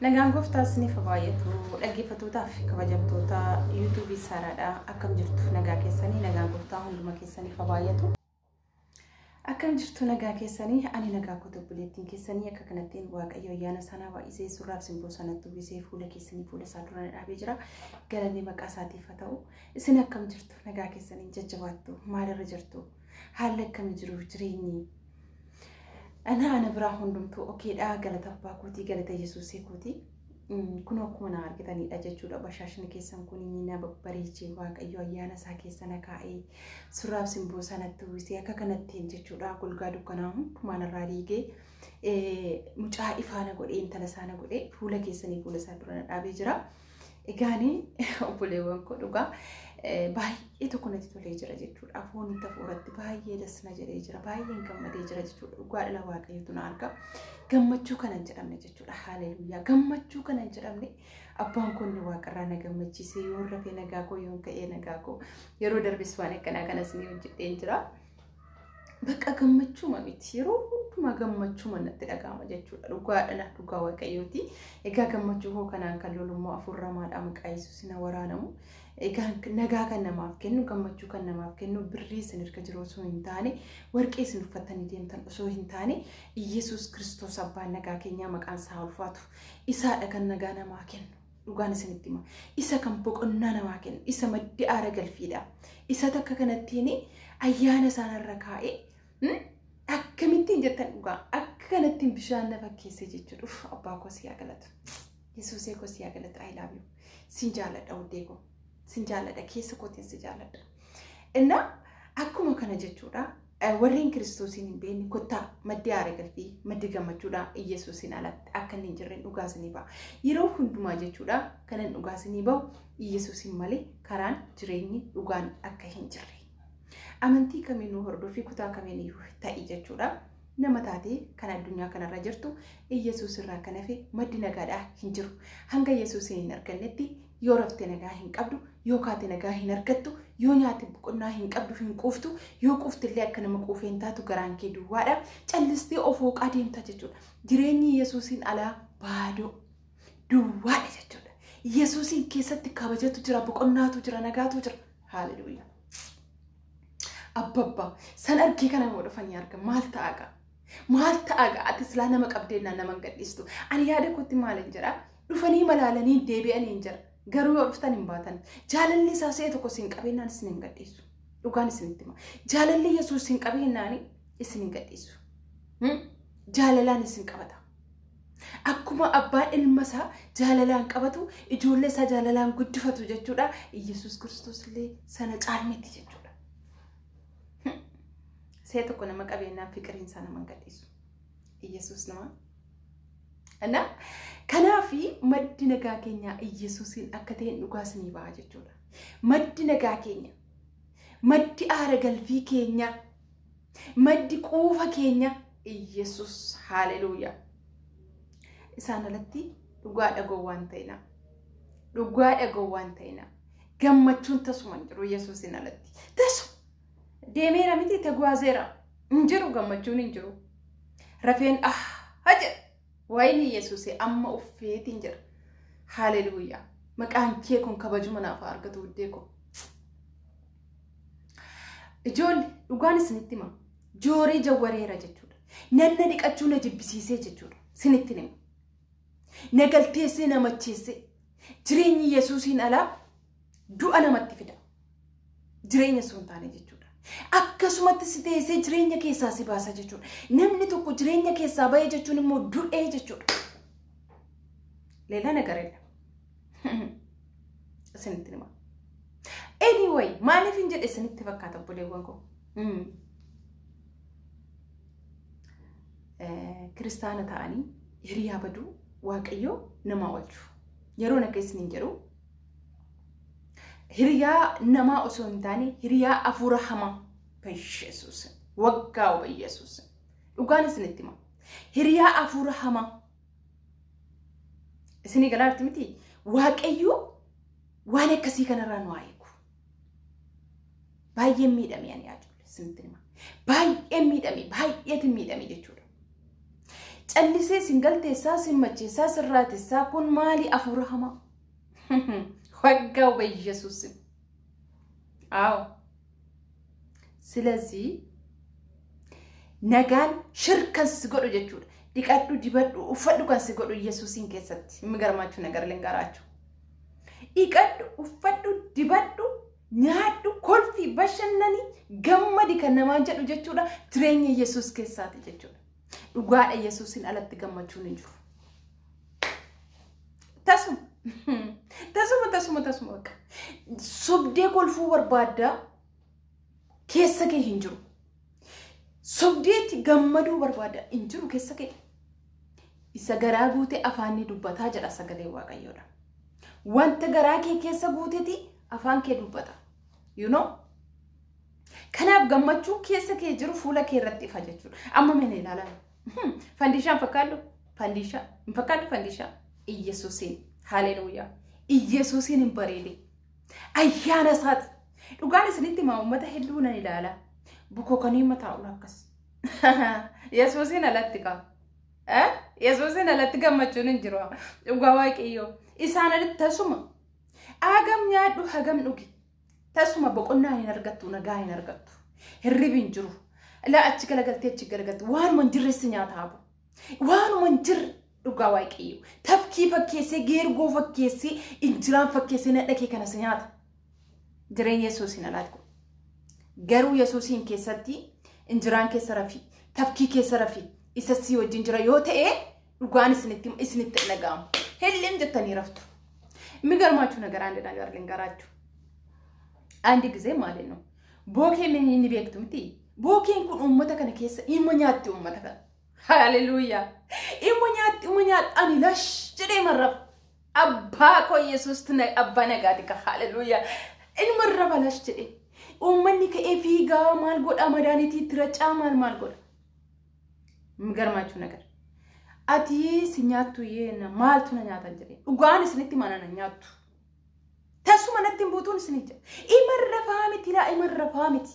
Nagaan gooftaa isiniif haa baay'atu. Dhaggeeffattootaa fi kabajamtoota yuutuubii Saaraadha. Akkam jirtu nagaa keessanii? Nagaan gooftaa hunduma keessaniif haa baay'atu. Akkam jirtu nagaa keessanii? Ani nagaa koo obboleettiin keessanii akka kanattiin Waaqayyo ayyaana sanaa baay'isee surraaf simboo sanatti uwwisee fuula keessanii fuula isaa dura dhaabee jira. Galanni maqaa isaatiif haa ta'u. Isin akkam jirtu nagaa keessanii? Jajjabaattu? Maalirra jirtu? Haalli akkamii jiru jireenyi? Ana biraa hundumtuu okeedha. Galata abbaa kootii, galata Yesuusee kootii. Kun akkuma na argitanidha jechuudha. Bashaashni keessan kun na babbareechee Waaqayyo ayyaana isaa keessa na kaa'ee surraaf simboo sanatti uwwisee akka kanattiin jechuudha. Golgaa dukkanaa hundumaa narraa diigee mucaa ifaa na godhee intala isaa na godhee fuula keessanii fuula isaa dura na dhaabee jira. Egaani obboleewwan koo dhugaa baay'ee tokko natti tolee jira jechuudha. Afoonitti hafuuratti baay'ee dasna jedhee jira. Baay'een gammadee jira jechuudha. Dhugaa dhala Waaqayyotu na arga. Gammachuu kana hin jedhamne jechuudha. Haleluuyaa. Gammachuu kana hin jedhamne abbaan koo inni waaqarraa na gammachiisee yoo rafee nagaa koo yoo ka'ee nagaa koo yeroo darbes waan akkanaa kanas ni hojjedheen jira. Bakka gammachuma miti. Yeroo hundumaa gammachuma natti dhaga'ama jechuudha. Dhugaa dhala dhugaa Waaqayyooti. Egaa gammachuu koo kanaan kan lolu immoo afurramaadha maqaa Yesuus na waraanamu. Egaa nagaa kan namaaf kennu, gammachuu kan namaaf kennu, birrii isin harka jiru osoo hin taane, warqee isin uffattanii deemtan osoo hin taane, Iyyasuus Kiristoos abbaan nagaa keenyaa maqaan isaa ulfaatu. Isaadha kan nagaa namaa kennu. Dhugaan isinitti hima. Isa kan boqonnaa namaa kennu, isa maddi aara galfiidha. Isa takka kanattiin ayyaana isaanirra kaa'ee akkamittiin jettan dhugaa akka kanattiin bishaan na fakkeesse jechuudha. Uff abbaa koo si haa galatu. Yesuusee koo si haa galatu. I love you. Sin jaalladha wuddee koo. Sin jaalladha keessa kootiin si jaalladha. Innaa akkuma kana jechuudha. Warreen Kiristoosiin hin beekne kottaa maddi aara galfii maddi gammachuudha Iyyasuusiin alatti akka inni hin jirre dhugaa isinii ba'a. Yeroo hundumaa jechuudha kanan dhugaa isinii ba'u Iyyasuusiin malee karaan jireenyi dhugaan akka hin jirre. Amantii kamiinuu hordofii kutaa kamiiniyyuu ta'i jechuudha. Nama taatee kan addunyaa kanarra jirtu Iyyasuus irraa kan hafe maddi nagaadhaa hin jiru. Hanga Iyyasuusiin hin argannetti yoo rafte nagaa hin qabdu, yoo kaate nagaa hin argattu, yoo nyaate boqonnaa hin qabdu hin quuftu, yoo quufte illee akka nama quufee hin taatu garaan kee duwwaadha. Callistee of hooqaa deemta jechuudha. Jireenyi Yesuusiin alaa baadoo duwwaadha jechuudha. Yesuusiin keessatti kabajatu jira, boqonnaatu jira, nagaatu jira. Haaleluyyaa. Abbabba san argee kana immoo dhufanii arga maal ta'a gaa? Maal ta'a gaa? Ati silaa nama qabdeennaan nama hin gadhiistu. Ani yaada kootti maal hin jedhaa? Dhufanii malaalanii deebi'anii hin jira. Garuu yoo dhuftan hin baatan. Jaalalli isaa si'a tokko isin qabeennaan isin hin gadhiisu. Dhugaan isinitti hima. Jaalalli Yesuus isin qabeennaan isin hin gadhiisu. Jaalalaan isin qabata. Akkuma abbaan ilma isaa jaalalaan qabatu, ijoollee isaa jaalalaan guddifatu jechuudha. Yesuus Kiristoos illee sana caalmetti jechuudha. Si'a tokko nama qabeennaan fiqiriin isaa nama hin gadhiisu. Yesuus nama. Na kanaafi maddi nagaa keenyaa Iyyasuusiin akka ta'een dhugaa isinii ba'a jechuudha. Maddi nagaa keenya, maddi aara galfii keenya, maddi quufa keenya Iyyasuus. Haaleluuyaa. Isaan alatti dhugaa dhagoo waan ta'ina. Dhugaa dhagoo waan ta'ina. Gammachuun tasuma hin jiru Iyyasuusiin alatti. Tasuma. Deemeera miti tagwaazeera. Hin jiru gammachuun hin jiru. Rafeen ah jedha. Wayini Yesuusee amma uffeetiin jira. Haleluuyaa. Maqaan kee kun kabajuma naaf haa argatu wuddee koo. Ijoolli dhugaan isinitti hima. Jooree jawwareera jechuudha. Nanna dhiqachuu na jibbisiisee jechuudha. Isinitti hima. Na galteessee na macheessee. Jireenyi Yesuusiin alaa du'a namatti fida. Jireenya osoo hin taane jechuudha. Akkasumatti si teessee jireenya keessaa si baasa jechuudha. Namni tokko jireenya keessaa bahee jechuun immoo du'ee jechuudha. Leelaa nagareedha. Isinitti hima. Anyway, maaliif hin jedhe isinitti fakkaata obboleewwan koo? Kiristaana ta'anii hiriyaa baduu Waaqayyoo nama oolchu. Yeroon akka isiniin jedhu hiriyaa namaa osoo hin taane hiriyaa hafuura hamaa Yesuus waggaa oba Yesuus dhugaan isinitti hima. Hiriyaa hafuura hamaa isinii galaarti miti Waaqayyo waan akkasii kanarraa nu haa eegu. Baay'een miidhame ani yaa ijoollee isinitti hima. Baay'een miidhame baay'eetiin miidhame jechuudha. Callisee sin galteessaa, sin macheessaa, sin raatessaa kun maali afuura hamaa? Waggaa በኢየሱስ አዎ። ስለዚህ nagaan shirkan si godhu jechuudha. Dhiqadhu, dibadhu, uffadhu kan si godhu Yesuusiin keessatti. የሚገርማችሁ ነገር ልንገራችሁ። Dhiqadhu, uffadhu, dibadhu, nyaadhu, kolfi, bashannani, gammadi kan namaan jedhu jechuudha. Jireenya Yesuus keessaati jechuudha. Dhugaadha Yesuusiin alatti gammachuun hin jiru. Tasuma. Tasuma tasuma tasuma bakka. Sobdee kolfuu barbaaddaa keessa kee hin jiru. Sobdeetti gammaduu barbaada hin jiru keessa kee. Isa garaa guute afaanni dubbataa jedha sagalee Waaqayyoodha. Wanta garaa kee keessa guuteeti afaan kee dubbata. You know? Kanaaf gammachuu keessa kee jiru fuula kee irratti ifa jechuudha. Amma mene ilaalaa. Fandishaa hin fakkaadhu? Fandishaa hin fakkaadhu fandishaa? Iyyasuusiin. Haleluuyaa. Iyyasuusiin hin bareede. Ayyaana isaati. Dhugaan isinitti himaa uummata hedduu nan ilaala. Bukokanii mataa ol akkas. Yesuusiin alatti qaba. Yesuusiin alatti gammachuun hin jiru. Dhugaa Waaqayyoo. Isaan alatti tasuma. Hagam nyaadhu hagam dhugi. Tasuma boqonnaa hin argattu, nagaa hin argattu. Hirribi hin jiru. Laa achi galagaltee achi galagaltee waanuma hin jirre si nyaata habu. Waanuma hin jirre dhugaa Waaqayyoo. Tafkii fakkeessee, geergoo fakkeessee, injiraan fakkeessee nadha kee kana si nyaata. Jireenya Yesuusiin alaatti. Garuu Yesuusiin keessatti injiraan keessa rafi, tafkii keessa rafi, isa si wajjin jira yoo ta'e dhugaan isinitti isinitti dhaga'amu. Hillim jettanii raftu. የሚገርማችሁ ነገር አንድ ነገር ልንገራችሁ። አንድ ጊዜ ማለት ነው bookee inni beektu miti. Bookeen kun uummata kana keessa immoo nyaatti uummata kana. Haleluuyaa. Immoo nyaatti immoo nyaatti ani lash jedhee marraf. Abbaa koo Yesuus abbaa nagaati ka haleluuyaa. Inni marrafa lash jedhee. Uummanni ka'ee fiigaa maal godha madaanitii itti racaa maal maal godha. የሚገርማችሁ ነገር ati si nyaattu yeena maaltu na nyaatan jedhee dhugaan isinitti mana na nyaattu. Tasuma natti hin buutuun isinii jedha. Imarrafaa miti laa imarrafaa miti.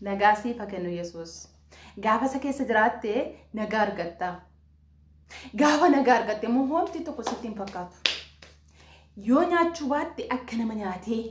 Nagaa siif haa kennu Yesuus. Gaafa isa keessa jiraatte nagaa argatta. Gaafa nagaa argatte immoo homti tokko sitti hin fakkaatu. Yoo nyaachuu baatte akka nama nyaatee,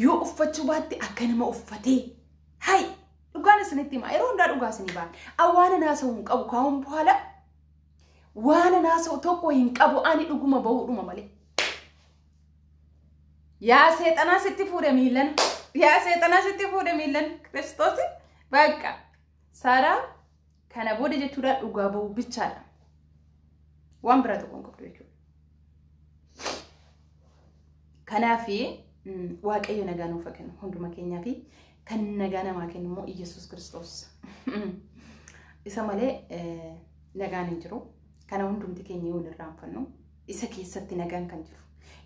yoo uffachuu baatte akka nama uffatee. Hai! Dhugaan isinitti hima. Yeroo hundaa dhugaa isinii ba'a. Waan naasa'u hin qabu kaa'uun በኋላ waan naasa'u tokko hin qabu ani dhuguma bahuudhuma malee. Yaa seexanaa sitti fuudhe miillan. Yaa seexanaa sitti fuudhe miillan. Kiristoos bakka. Saaraa kana booda jechuudha dhugaa bahu bichaadha. Waan biraa tokko hin qabdu jechuudha. Kanaafi Waaqayyo nagaa nuuf haa kennu hunduma keenyaa fi kan nagaa namaa kennu immoo Iyyasuus Kiristoos. Isa malee nagaan hin jiru. Kana hundumti keenya yoo irraanfannu isa keessatti nagaan kan jiru.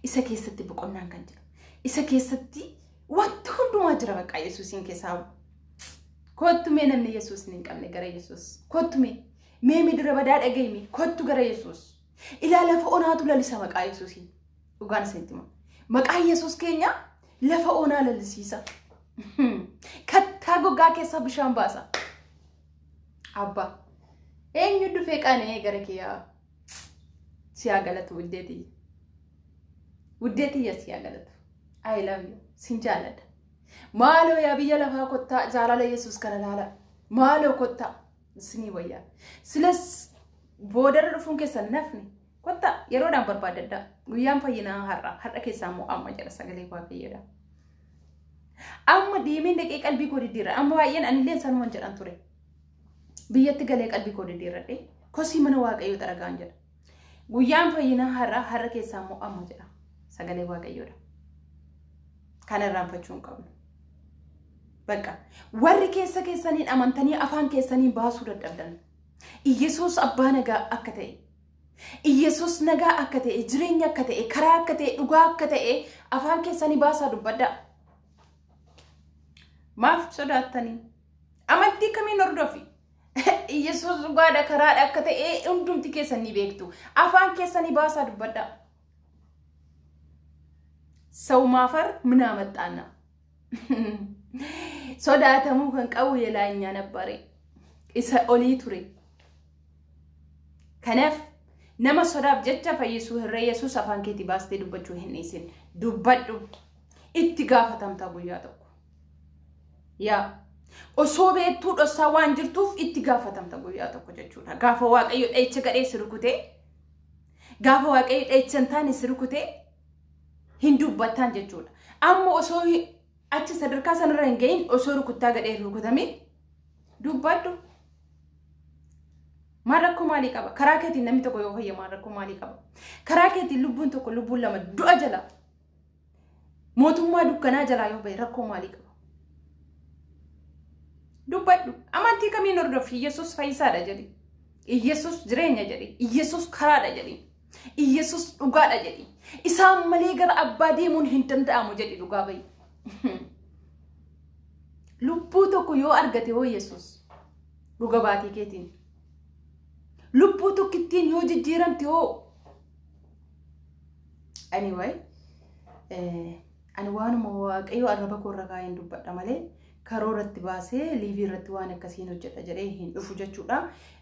Isa keessatti boqonnaan kan jiru. Isa keessatti wanti hundumaa jira bakka Yesuusiin keessaa. Kottu mee namni Yesuus hin qabne gara Yesuus. Kottu mee mee midira badaa dhagayime kottu gara Yesuus. Ilaa lafa onaatu lalisa maqaa Yesuusiin. Dhugaan isinitti hima. Maqaa Yesuus keenya lafa onaa lalisiisa. Kattaa gogaa keessaa bishaan baasa. Abbaa eenyu dhufee qaana'ee gara kiyyaa si haa galatu wuddeetiyya. Wuddeetiyya si haa galatu. I love you. Sin jaalladha. Maaloo yaa biyya lafaa kottaa jaalala Yesuus kana laala. Maaloo kottaa isinii wayyaa. Silas boodarra dhufuun keessan nafni kottaa yeroodhaan barbaadadha. Guyyaan fayyinaa har'a. Har'a keessaa immoo amma jedha sagalee Waaqayyoodha. Amma deemeen dhaqee qalbii koo diddiirra. Amma baay'een anillee sanuman jedhan ture. Biyyatti galee qalbii koo diddiirradhe. Kosii mana Waaqayyoo xaragaan jedha. Guyyaan fayyinaa har'a har'a keessaa immoo amma jedha sagalee Waaqayyoodha. Kana irraanfachuu hin qabnu. Bakka warri keessa keessaniin amantanii afaan keessaniin baasuu dadhabdan. Iyyasuus abbaa nagaa akka ta'e, Iyyasuus nagaa akka ta'e, jireenya akka ta'e, karaa akka ta'e, dhugaa akka ta'e afaan keessanii baasaa dubbadhaa. Maaf sodaattanii? Amantii kamiin hordofi? Iyyasuus dhugaadha karaadha akka ta'e hundumti keessan ni beektu. Afaan keessanii baasaa dubbadhaa. ሰው ማፈር ምን አመጣና? Sodaatamuu kan qabu የላኛ ነበረ isa olii ture. Kanaaf nama sodaaf jecha fayyisuu hirree Yesuus afaan keetii baastee dubbachuu hin dhiisin. Dubbadhu. Itti gaafatamta guyyaa tokko. Yaa osoo beektuu dhossaa waan jirtuuf itti gaafatamta guyyaa tokko jechuudha. Gaafa Waaqayyo dha'icha gadhee si rukutee, gaafa Waaqayyo dha'icha hin taane si rukutee hin dubbattaan jechuudha. Amma osoo achi sadarkaa sanarra hin gahin, osoo rukuttaa gadhee hin rukutamin dubbadhu. Maal rakkoo maalii qaba? Karaa keetiin namni tokko yoo fayya maal rakkoo maalii qaba? Karaa keetiin lubbuun tokko, lubbuun lama du'a jala, mootummaa dukkanaa jalaa yoo bahe rakkoo maalii qaba? Dubbadhu. Amantii kamiin hordofi? Yesuus fayyisaadha jedhi. Yesuus jireenya jedhi. Yesuus karaadha jedhi. Yesuus dhugaadha jedhi. Isaan malee gara abbaa deemuun hin danda'amu jedhi, dhugaa bahi. Lubbuu tokko yoo argate hoo, Yesuus dhuga baatii keetiin. Lubbuu tokkittiin yoo jijjiiramte hoo? Anyway, ani waanuma Waaqayyo arraba koo irra kaa'een dubbadha malee karooratti baasee live irratti waan akkasiin hojjedha jedhee hin dhufu jechuudha.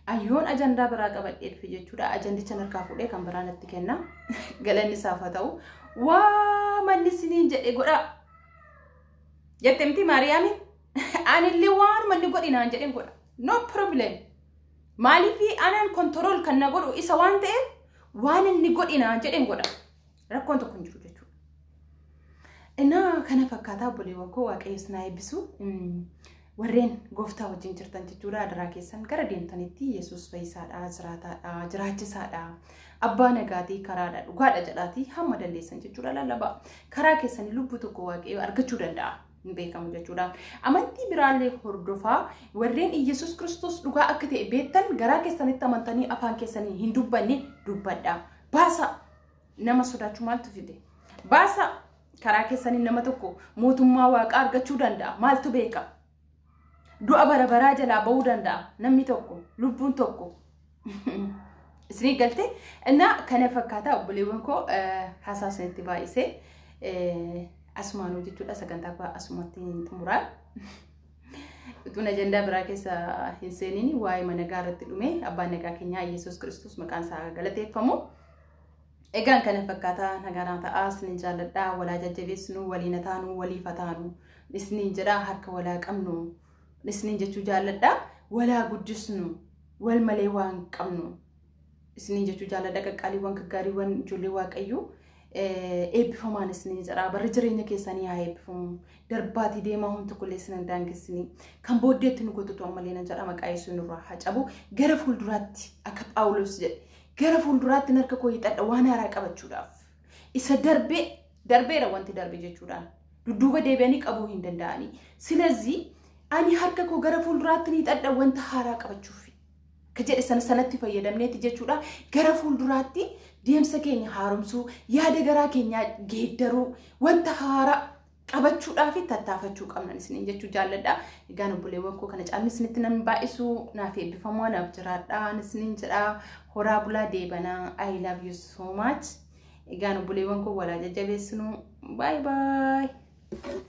Ayyoon ajandaa biraa qabadhee dhufe jechuudha. Ajandicha harkaa fuudhee kan biraa natti kenna. Galanni isaaf haa ta'u. Waa manni isiniin jedhe godhaa. Jette miti Maariyaamiin? Anillee waan manni godhi naan jedheen godha. No problem. Maaliif? Anaan control kan na godhu isa waan ta'eef, waan inni godhi naan jedheen godha. Rakkoon tokko hin jiru jechuudha. Innaa kana fakkaataa, obboleewwan koo, Waaqayyo isin haa eebbisu. Warreen gooftaa wajjin jirtan jechuudha, adaraa keessan gara deemtanitti Yesuus fayyisaadha, jiraataadha, jiraachisaadha, abbaa nagaatii, karaadha, dhugaadha jedhaatii hamma dandeessan jechuudha lallabaa. Karaa keessanii lubbuu tokko Waaqayyo argachuu danda'a. Hin beekamu jechuudha. Amantii biraallee hordofaa, warreen Iyyasuus Kiristoos dhugaa akka ta'e beektan, garaa keessanitti amantanii afaan keessanii hin dubbanne, dubbadha. Baasa, nama sodaachuu maaltu fide? Baasa, karaa keessanii nama tokko mootummaa waaqaa argachuu danda'a. Maaltu beeka? Du'a bara baraa jalaa ba'uu danda'a namni tokko, lubbuun tokko. Isinii galtee? Innaa kana fakkaataa, obboleewwan koo, haasaa isinitti baay'isee asumaanuu jechuudha, sagantaa koo asumatti hin xumuraa. Utuun ajandaa biraa keessa hin seeniin waa'ee nagaa irratti dhume. Abbaan nagaa keenyaa Yesuus Kiristoos maqaan isaa galateeffamu. Egaan kana fakkaataa, nagaa ta'aa, isinin jaalladhaa, walaa jajjabeessinu, waliin taanu, waliif taanu isinin jedhaa, harka walaa qabnu isinin jechuu jaalladhaa, walaa guddisnu, wal malee waan qabnu isinin jechuu jaalladha. Qaqqaaliiwwan, gaggaariiwwan, ijoollee Waaqayyoo, eebbifamaan isinin jedha. Barri jireenya keessanii haa eebbifamu. Darbaatii deemaa, homtu tokkollee isin hin daangessinii. Kan booddeetti nu gotutu ammallee nan jedha, maqaa Yesuus nurraa haa cabu. Gara fuulduraatti, akka Phaawulos jedhe, gara fuulduraatti harka koo hiixadha waan haaraa qabachuudhaaf. Isa darbee darbeera, wanti darbe jechuudhaan dudduuba deebi'anii qabuu hin danda'anii. Silazii ani harka koo gara fuulduraatti ni hiixadha wanta haaraa qabachuuf. Akka jedhe sana sanatti fayyadamneeti jechuudha. Gara fuulduraatti deemsa keenya haaromsuu, yaada garaa keenyaa geeddaruu, wanta haaraa qabachuudhaaf tattaafachuu qabnan isiniin jechuu jaalladha. Egaan obboleewwan koo, kana caalmi isinitti namni baay'isu, naaf eebbifamoo, naaf jiraadha isiniin jedha. Horaa bulaa, deebanaa. I love you so much. Egaan obboleewwan koo, walaa jajjabeessinu. Bye bye.